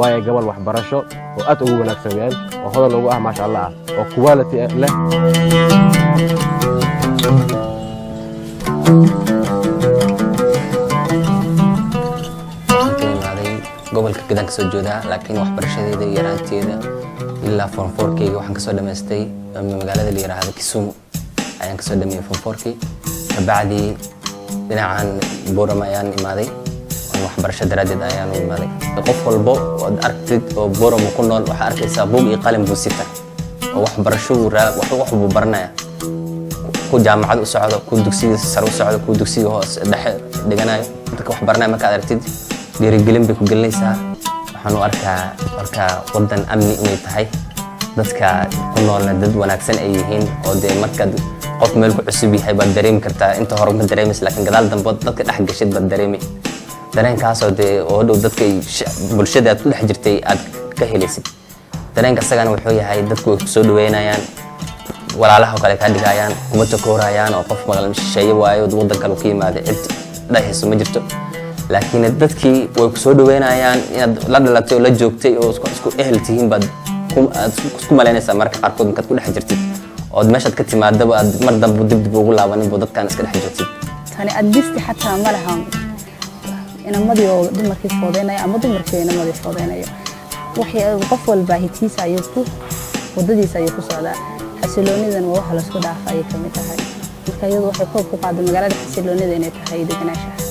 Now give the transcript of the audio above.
Waayo, gobol waxbarasho oo aad ugu wanaagsan weyaan oo hodan ugu ah, maasha Allah, ah oo quality leh. Waxaan ka imaaday gobolka Gedaan, kasoo jeedaa, laakiin waxbarashadeeda yaraanteeda ilaa form fourkeyga waxaan kasoo dhamaystay magaalada la yiraahdo Kisumu ayaan kasoo dhameeyey form fourkii. Kabacdi dhinacan Borama ayaan imaaday, waxbarasho daraaddeed ayaan u imaaday. Qof walbo ood aragtid oo Borama ku nool, waxaa arkaysaa buug iyo qalin buu sita oo waxbarasho wax buu baranaya. Ku jaamacad u socdo, ku dugsiga sare u socdo, ku dugsiga hoose dhexe dhiganayo. Dadka wax baranaya markaad aragtid, dhiirigelin bay ku gelinaysaa. Waxaan u arkaa wadan amni inay tahay, dadka ku noolna dad wanaagsan ay yihiin, oo dee markaad qof meel ku cusub yahay baad dareemi kartaa. Inta hore ma dareemaysa, laakiin gadaal dambe dadka dhex gashid baad dareemi dareenkaasoo dee oo dhow dadka bulshada aad ku dhex jirtay aad ka helaysid. Dareenka isagana wuxuu yahay dadku way kusoo dhaweynayaan, walaalaha oo kale kaa dhigayaan, kuma takoorayaan oo qof maqal shisheeye waayo, waddan kale ka yimaaday cid dhahayso ma jirto, laakiin dadkii way kusoo dhaweynayaan inaad la dhalatay oo la joogtay oo isku ehel tihiin baad aad isku malaynaysaa marka qaarkood markaad ku dhex jirtid, ood meeshaad ka timaadaba aad mar dambe dib dib ugu laabanin bo dadkaan iska dhex joogtid. Tani at least xataa ma laha inamadii oo dumarkii foodeynaya ama dumarkii oo inamadii foodeynaya. Waxay qof walba hitiisa ayuu ku wadadiisa ayuu ku socdaa. Xasiloonidan waa waxa laisku dhaafa ayay kamid tahay. Marka iyadu waxay koob ku qaaday magaalada xasiloonida inay tahay deganaanshaha.